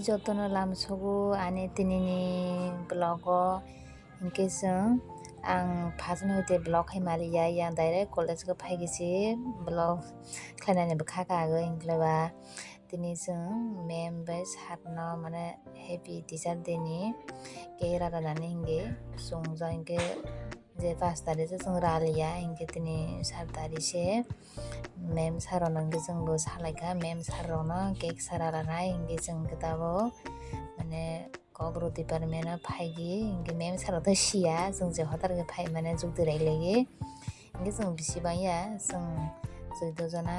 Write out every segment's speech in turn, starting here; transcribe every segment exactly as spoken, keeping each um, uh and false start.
Jotono lamsogo ani tinini vlog o, hinkhe chwng ang first no hoite vlog khai maliya, yang direct college o phaigwi se vlog khlainani bwkha kha agwi, hinkhe ba tini chwng ma'am bai sir no mane happy teacher day ni cake rara nani hinwi chwngjak, hinkhe je pash tarikh se chwng raliya, hinkhe tini sat tarikh se ma'am sir rok no hinkhe chwngbo salaikha, ma'am sir rok no cake sa rara nai hinkhe chwng khe tabuk mane Kokborok department o phaigwi hinkhe ma'am sir rok tei siya, chwng je hotar khe phai mane jukti railaiwi. Hinkhe chwng bisi bangya, chwng chwdw jona.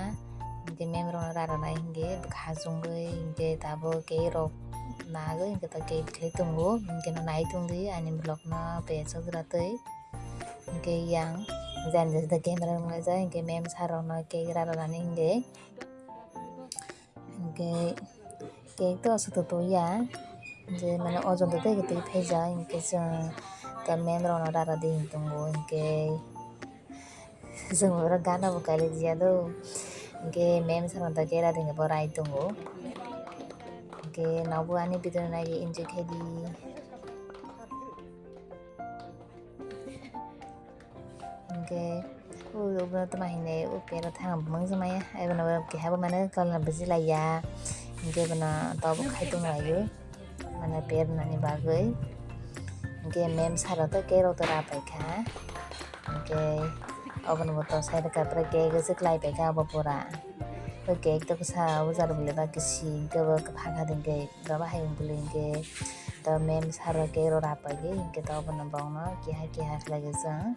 Hinkhe ma'am rokno rarwnai hinkhe bwkha chumui hinkhe tabuk cake rok nagwi hinkhe cake khlai tongo. Hinkhe no nai tongdi ani vlog no page o tei. Hinkhe yang jani jani camera rok nai jak hinkhe ma'am sir rokno cake rarwnani hinkhe. Hinkhe cake to aswk to twi ya, je mane ojon to tei twi phaijak, hinkhe chwng ta ma'am rokno rara di hinwi tongo, hinkhe chwng oro gana bo kailai ya do, hinkhe ma'am sir rok ta gera di hinwi bo rai tongo, hinkhe nokbo ani video no naiwi enjoy khai di. Hinkhe o, obo tamo hinwi o pera thang bo mangsa maya, ebono keha bo mane kalna bwswk laiya, hinkhe bono tobo khai tong laio, mane pernani bagwi. Hinkhe ma'am sir rok to cake rok to ra paikha, hinkhe obono bo to side o kaisa cake se khlai paikha obo pura. O cake to kisa o jaga bwleba kisi, hinkhe bo kwpha kha hinkhe. Gabahai wng bwlwi hinkhe to mem saro cake rok rapaiwi hinkhe to obono bongno keha keha khlaiwi chwng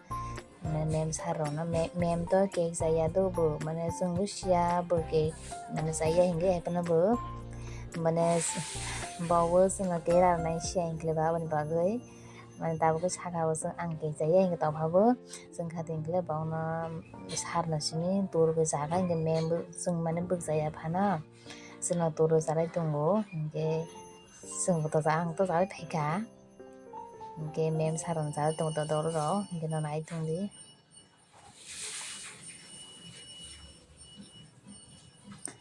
mem sar rokno mem to cake chaya do bo mane chwngbo siya bo cake mane chaya hinkhe haiphano bo mane bobo chwngno cake rarwnai siya hinkhe ba aboni bagwi mane tabukhe saka o chwng ang cake chaya hinkhe tongphabo chwngkha hinkhe bongno sarno simi turgwi chakha hinkhe mem bo chwng mane bwkchaya phano. Chwngno turo charai tongo, hinkhe chwngbo to cha-, ang to charai phaikha. Hinkhe mem sir rok charai tongo to dol rok, hinkhe no nai tongdi.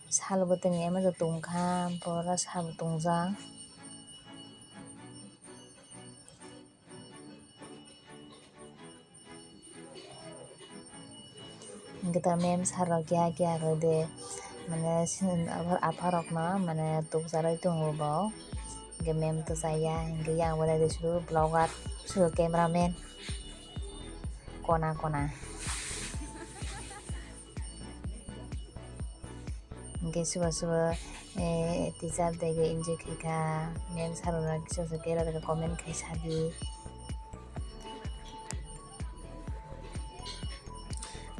Sal bo tini ema tongkha, pora sal tongjak. Hinkhe ta mem sar rok keha keha khe de mane apha rok no mane tukcharwi tongo bo hinkhe mem to chaya hinkhe yang bo naidi suru vlogger suru camera man kona kona. Hinkhe suba suba teacher day khe enjoy khaikha mem sir rok kisa kisa kera kera comment khai sadi.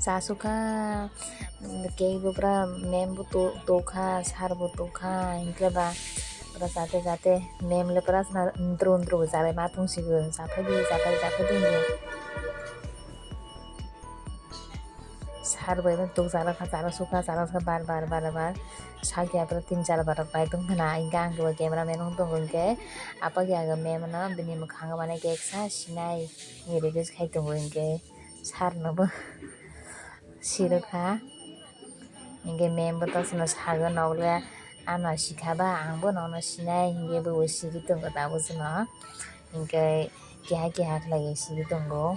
Chasukha cake bo pura mem bo tokha sir bo tokha hinkhe ba pura jate jate mem le pura ndru ndru bo chabai ma tongsigo chaphai di chaphai chaphai di. Sar bai no tuk chara kha chara sukha chara sukha bar bar bar bar sakya pura tin char bar rok nai tong khna hinkhe ang kebo camera man wng tongo hinkhe apakya mem no bini mwkhang o mane keksa sinai request khai tongo hinkhe sar no bo sirwkha hinkhe mem bo tongsa no sago nokle ano sikha ba ang bo nokno sinai hinkhe bo siri tongo tabuk chwngno hinkhe keha keha khlai siri tongo.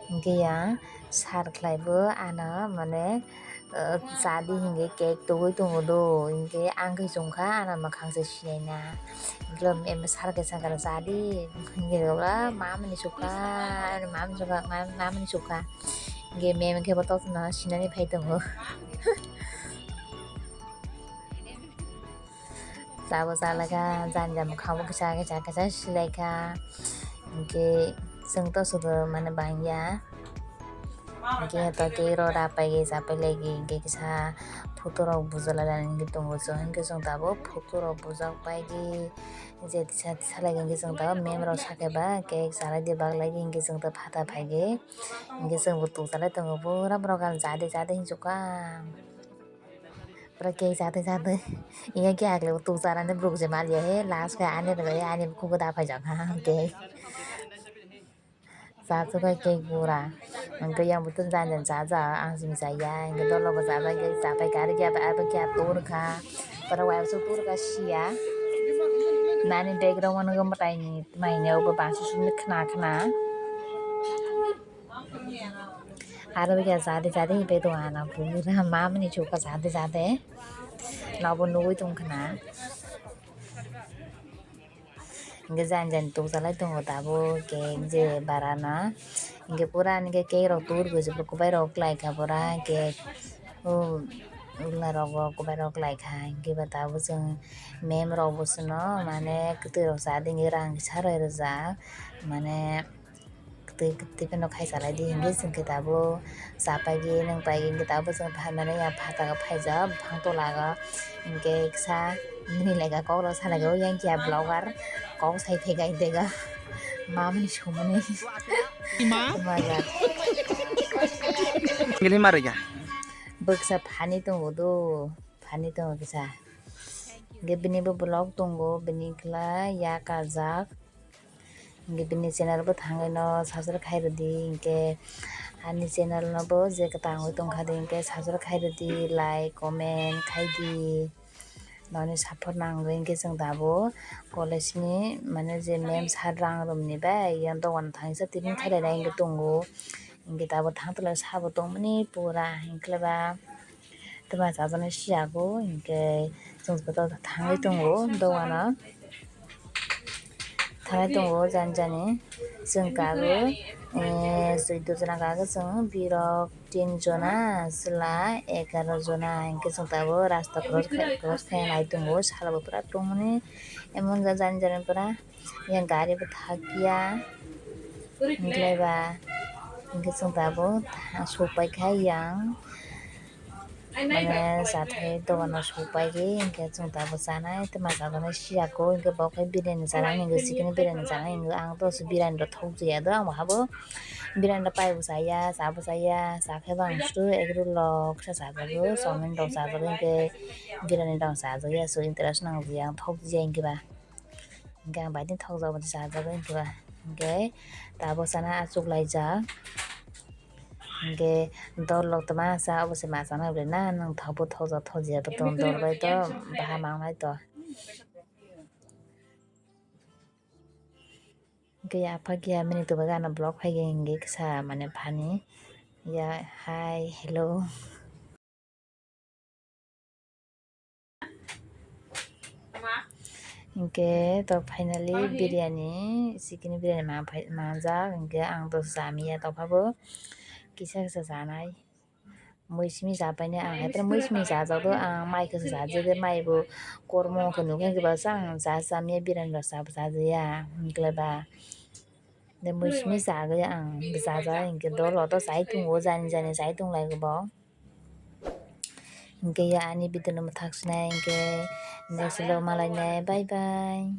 Hinkhe yang sar khlai bo ano mane chadi hinkhe cake tugui tongo do hinkhe ang khe chumkha ano mwkhang se sinai na hinkhe sar khe sakha chadi hinkhe mamani sukha mamani sukha mamani sukha hinkhe mem khe bo tokno sinani phai tongo. Chabo chalakha janja mwkhang bo kisa kisa kisa silaikha hinkhe chwng to sudo mane bangya hinkhe to cake rok rapaigwi chapailagwi hinkhe kisa photo rok bujalailani tongo chwng hinkhe chwng tabuk photo rok bujak paigwi je tisa tisa lagwi hinkhe chwng tabuk mem rok sakhe ba cake chalaidi baklagwi hinkhe chwng tabuk phata phaigwi hinkhe chwngbo tukchalai tongo pura borok jade jade hinwi chukha. Pura cake jatwi jatwi. Iya khe agile bo tukcharani borok je maliya he last khe ani rwgwi ani bukhugo da phaijakha cake. Chachukhai cake bura. Hwnkhe yang butun jani jani chaja ang simi chaya. Hwnkhe dolo bo chajakya chapai karikya abo khe ator kha. Para wai so tur ka sia. Nani background ano gam tai ni mai ne obo bangsa sumni khna khna. Aro ya jadi jadi be do ana pura mamni chuka jadi jadi. Nobo nugui tong khna. Hingke jani jani tukjalai tongo tabuk hingke je barana hingke pura hingke cake rok tur gojak rok kwbai rok kwlai kha pura hingke o ula rok bo kwbai rok kwlai kha hingke ba tabuk chwng mem rok bo chwngno mane kwtwi rok cha di hingke rang kisa roi rijak mane. Twi, twi phano khai salai di hingke chwng khe tabuk cha paigwi nung paigwi hingke tabuk chwng phaimani ya phataro phaijak buphang tola o hingke kisa nini laika kok rok salai o yang kiya vlogger kok sai phaikha hingke ga mamani sumani. Ima? Majak. Hingke ma rwya? Bwksa phani tongo do, phani tongo kisa. Hingke bini bo vlog tongo, bini kla ya kajak. Hingke bini channel bo thangwi no subscribe khai rwdi, hingke ani channel no bo je kwtangwi tongkha di, hingke subscribe khai rwdi, like, comment khai di. Noni support nangwi hingke chwng tabuk college ni mane je mem sir rang romni bai yang dogan thangsa tini khailai hingke tongo, hingke tabuk thang tonglaisabo tongmani pura hingke ba. Twma chajaknai siyago, hingke chwng joto thangwi tongo dogano. Thangwi tongo jani jani. Chwng kago, eh, chwddo jona kago chwng, birok tin jona, chwla egaro jona. Hingke chwng tabuk rasta cross khai, cross khai nai tongo, salo bo pura tongmani. Emon jani jani pura. Yang gari bo thakya, hingke ba, hingke chwng tabuk sopai kha yang, mane chathai dogano sopai di, hingke chwng tabuk chanai, twma chajaknai siyago, hingke bo khe biriyani chanai, hingke chicken biriyani chanai, hingke ang to biriyani rok thok jaya do, ang bo habo biriyani rok pai bo chaya, cha bo chaya, cha khe bo ang sudu egg roll rok kisa chajago, chowmin rok chajago, hingke biriyani rok chajakya, so interest nang jaya, ang thok jaya hingke ba. Hingke ang bai din thok jabo chajago hingke ba. Hingke tabuk sana achuk laijak. Hingke dol rok toma sa obo se ma chana ble na nang thok bo thok jak thok jia bo tong dol bai to baha mang lai to. Hingke ya apha kiya mini to bai gana vlog phai hingke kisa mane phani ya hi hello. Hingke to finally biriyani, chicken biriyani ma phai, manjak, hingke ang to chamiya tongphabo kisa kisa chanai. Mui simi chapainai ang, hai phano mui simi chajak do, ang mai khe chajak de, mai bo kormo khe nukhe, hingke ba chang cha chamiya biriyani rok chajaya, hingke ba de mui simi chagwi ang chajak, hingke dol o to chai tongo, jani jani chai tonglai bo. Hingke ya ani video no mwthak sinai hingke next vlog malainai, bye bye.